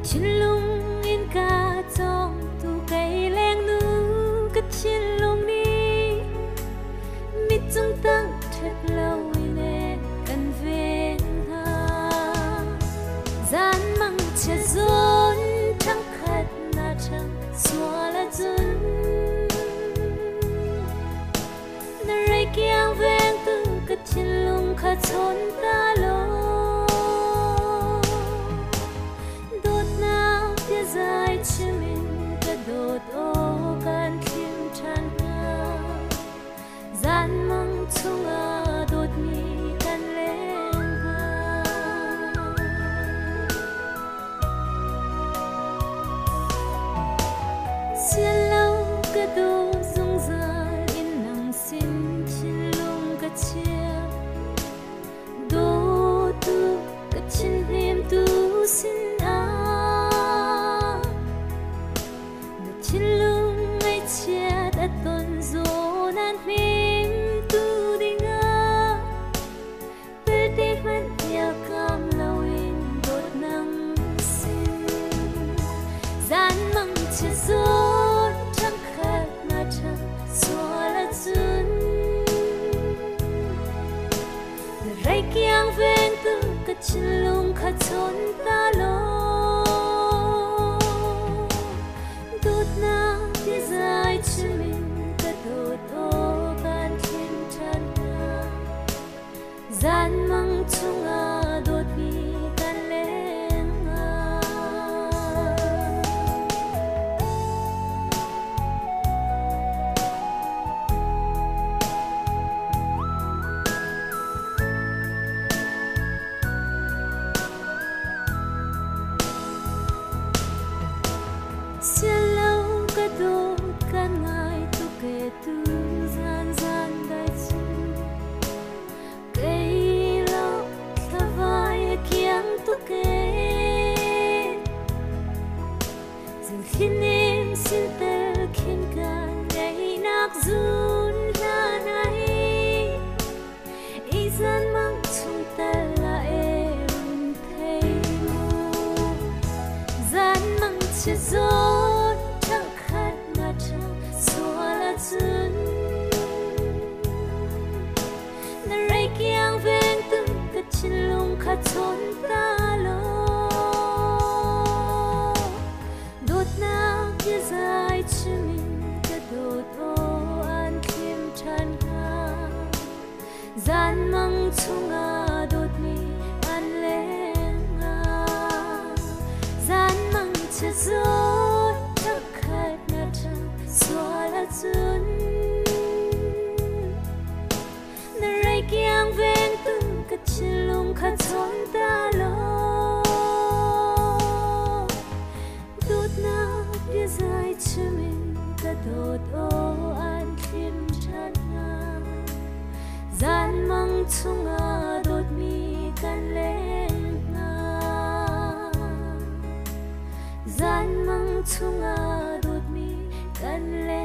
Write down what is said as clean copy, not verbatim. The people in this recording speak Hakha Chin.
Thinlung in ka cawngtu kei lengnu ka thinlung nih mitcung tang ṭhep loin e kan ven hnga. Zan mang chia zawn ṭhangkhat na ṭhang sual ahcun na reikiang vengtu ka thinlung kha chawn ta law. Dawtnak biazai chim in ka dawt aw kan thlim ṭhan hnga. Zan mang chungah dawtmi kan leng hnga. Sian lo ka dawt zungzal in nang sin thinlung ka chia. Dawtu ka thinhnemtu sinah na thinlung ngaihchiat a ton zawn an hnemtu dingah pelte hmanh ialkam loin dawt nang sin. Zan mang chia zawn ṭhangkhat na ṭhang sual ahcun na reikiang vengtu ka thinlung kha chawn ta law. Dawtnak biazai chim in ka dawt aw kan thlim ṭhan hnga. Zan mang chungah dawtmi kan leng hnga. Sian lo ka dawt kan ngai tuk e tu zan zan dai cu. Kei lo thlavai a kiang tuk e. Zilthlinim sin tel khin kan ngaihnak zun hlan ai. I zan mang chung tel ah e run thei mu. Zan mang chia zawn ṭhangkhat na ṭhang sual ahcun na reikiang vengtu ka thinlung kha chawn ta law. Dawtnak biazai chim in ka dawt aw an thlim ṭhan hnga. Zan mang chungah dawtmi an leng hnga. Zan mang chia zawn ṭhangkhat na ṭhang sual ahcun na reikiang vengtu ka thinlung kha chawn ta law. Dawtnak biazai chim in ka dawt aw an thlim ṭhan hnga. Zan mang chungah dawtmi kan leng hnga. Zan mang chungah dawtmi kan leng